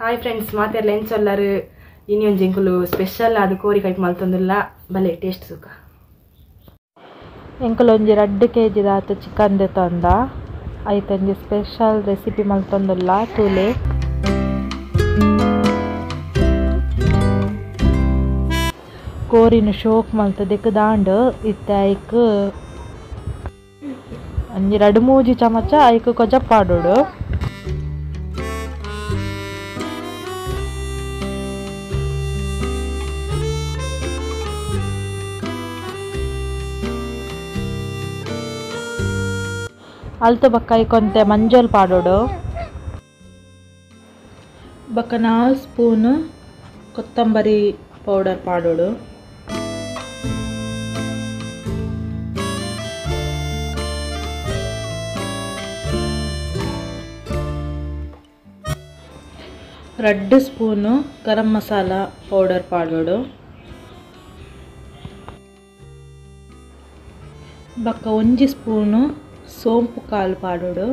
Hi friends, ಮಾತೆರ್ಲ ಎಂಚೊಲ್ಲರು ಇನಿ ಒಂಜಿ ಎಂಕುಲು ಸ್ಪೆಷಲ್ ಆದ್ ಕೋರಿ ಕೈಪ್ ಮಲ್ತೊಂದುಲ್ಲ, ಬಲೆ ಟೇಸ್ಟ್ ಸುಖ. ಎಂಕುಲು ಒಂಜಿ 2 ಕೆಜಿ ದಾತ್ ಚಿಕನ್ ದೆತೊಂದ ಐತೊಂಜಿ ಸ್ಪೆಷಲ್ ರೆಸಿಪಿ ಮಲ್ತೊಂದುಲ್ಲ ತೂಲೆ. ಕೋರಿನ ಶೋಕ್ ಮಲ್ತ ದೆಕ್ಕುದಾಂಡ್ ಇತ್ತೆ ಐಕ್ ಒಂಜಿ 2-3 ಚಮಚ ಐಕ್ ಕೊಜಪ್ ಪಾಡೊಡು. ಅಲ್ತ ಬೊಕ್ಕ ಐಕೊಂತೆ ಮಂಜಲ್ ಪಾಡೊಡು. ಬೊಕ್ಕ 4 ಸ್ಪೂನ್ ಕೊತ್ತಂಬರಿ ಪೌಡರ್ ಪಾಡೊಡು. 2 ಸ್ಪೂನ್ ಗರಂ ಮಸಾಲ ಪೌಡರ್ ಪಾಡೊಡು. ಬೊಕ್ಕ 1 ಸ್ಪೂನ್ ಸೋಂಪು ಕಾಲು ಪಾಡೊಡು.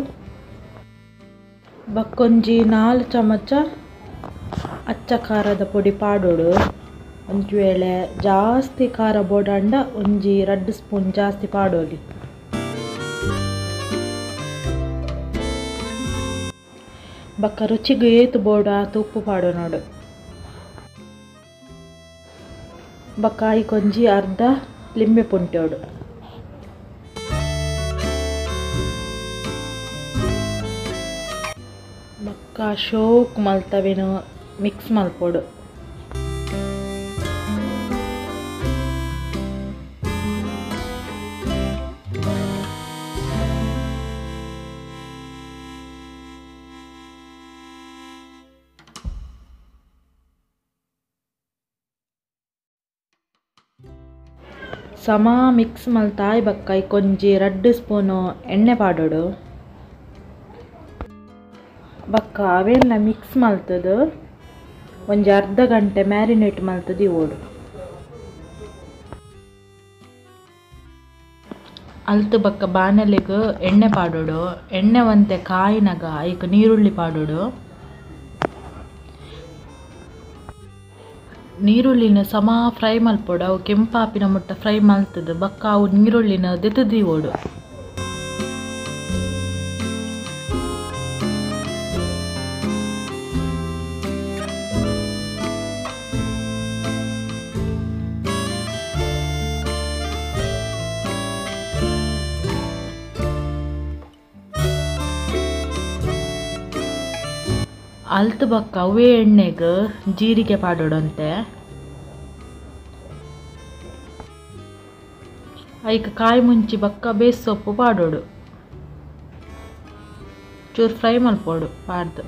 ಬೊಕ್ಕೊಂಜಿ 4 ಚಮಚ ಅಚ್ಚ ಖಾರದ ಪೊಡಿ ಪಾಡೊಡು. ಒಂಜಿ ವೇಳೆ ಜಾಸ್ತಿ ಖಾರ ಬೋಡಾಂಡ ಒಂಜಿ 2 ಸ್ಪೂನ್ ಜಾಸ್ತಿ ಪಾಡೊಲಿ. ಬೊಕ್ಕ ರುಚಿಗ್ ಏತ್ ಬೋಡು ಆತ್ ಉಪ್ಪು ಪಾಡೊನೊಡು. ಬೊಕ್ಕ ಐಕೊಂಜಿ ಅರ್ಧ ಲಿಂಬೆ ಪುಂಟೊಡು. ಬೊಕ್ಕ ಶೋಕ್ ಮಲ್ತವೆನು ಮಿಕ್ಸ್ ಮಲ್ಪೊಡು. ಸಮ ಮಿಕ್ಸ್ ಮಲ್ತಾಯ್ ಬೊಕ್ಕ ಐಕೊಂಜಿ 2 ಸ್ಪೂನ್ ಎಣ್ಣೆ ಪಾಡೊಡು. ಬೊಕ್ಕ ಅವೆಲ್ಲ ಮಿಕ್ಸ್ ಮಲ್ತದು ಒಂಜಿ ಅರ್ಧ ಗಂಟೆ ಮ್ಯಾರಿನೇಟ್ ಮಲ್ತದು ಇವೊಡು. ಅಲ್ತ್ ಬೊಕ್ಕ ಬಾಣಲೆಗ್ ಎಣ್ಣೆ ಪಾಡೊಡು. ಎಣ್ಣೆ ಒಂತೆ ಕಾಯಿನಗ ಐಕ್ ನೀರುಳ್ಳಿ ಪಾಡೊಡು. ನೀರುಳ್ಳಿನ ಸಮ ಫ್ರೈ ಮಲ್ಪೊಡು. ಅವು ಕೆಂಪಾಪಿನ ಮುಟ್ಟ ಫ್ರೈ ಮಲ್ತದು ಬೊಕ್ಕ ಅವು ನೀರುಳ್ಳಿನ ದೆತ್ತುದು ದೀವೊಡು. ಅಲ್ತ್ ಬೊಕ್ಕ ಅವೇ ಎಣ್ಣೆಗ್ ಜೀರಿಗೆ ಪಾಡೊಡಂತೆ. ಐಕ್ ಕಾಯಿ ಮುಂಚಿ ಬೊಕ್ಕ ಬೇಸ್ ಸೊಪ್ಪು ಪಾಡೊಡು. ಚೂರು ಫ್ರೈ ಮಲ್ಪೊಡು ಪಾಡ್ದು.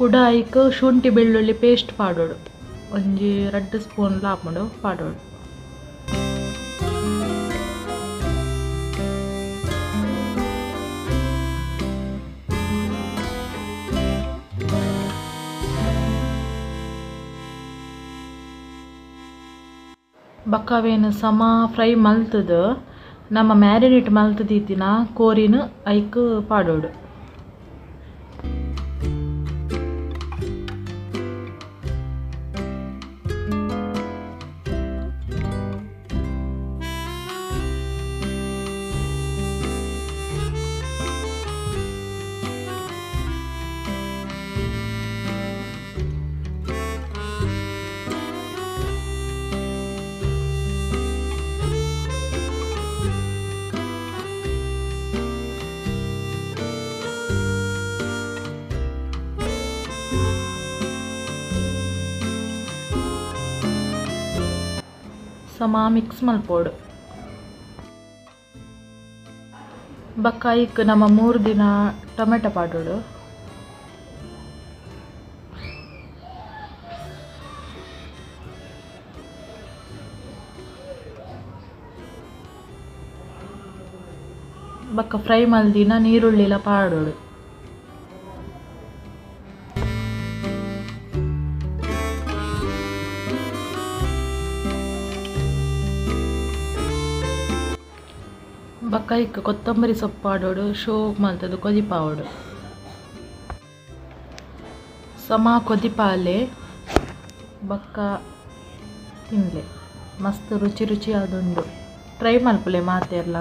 ಕುಡ ಐಕ್ ಶುಂಠಿ ಬೆಳ್ಳುಳ್ಳಿ ಪೇಸ್ಟ್ ಪಾಡೊಡು. ಒಂಜಿ 2 ಸ್ಪೂನ್ ಲಾಪುಂಡು ಪಾಡೊಡು. ಬೊಕ್ಕ ಅವೇನು ಸಮ ಫ್ರೈ ಮಲ್ತದು ನಮ್ಮ ಮ್ಯಾರಿನೇಟ್ ಮಲ್ತದೀತಿನ ಕೋರಿನ ಐಕ್ ಪಾಡೊಡು. ಸಮ ಮಿಕ್ಸ್ ಮಲ್ಪೊಡು. ಬೊಕ್ಕ ಐಕ್ ನಮ್ಮ 3 ದಿನ ಟೊಮೆಟೊ ಪಾಡೊಡು. ಬೊಕ್ಕ ಫ್ರೈ ಮಲ್ದಿನ ನೀರುಳ್ಳಿಲ ಪಾಡೋಡು. ಬೊಕ್ಕ ಇಕ್ ಕೊತ್ತಂಬರಿ ಸೊಪ್ಪು ಪಾಡೋಡು, ಶೋಕ್ ಮಲ್ತದು ಕೊದಿಪಾವೋಡು. ಸಮ ಕೊದಿಪಾಲೆ ಬೊಕ್ಕ ತಿನ್ಲೆ. ಮಸ್ತ್ ರುಚಿ ರುಚಿ ಆದುಂಡು. ಟ್ರೈ ಮಲ್ಪುಲೆ ಮಾತೆರ್ಲ.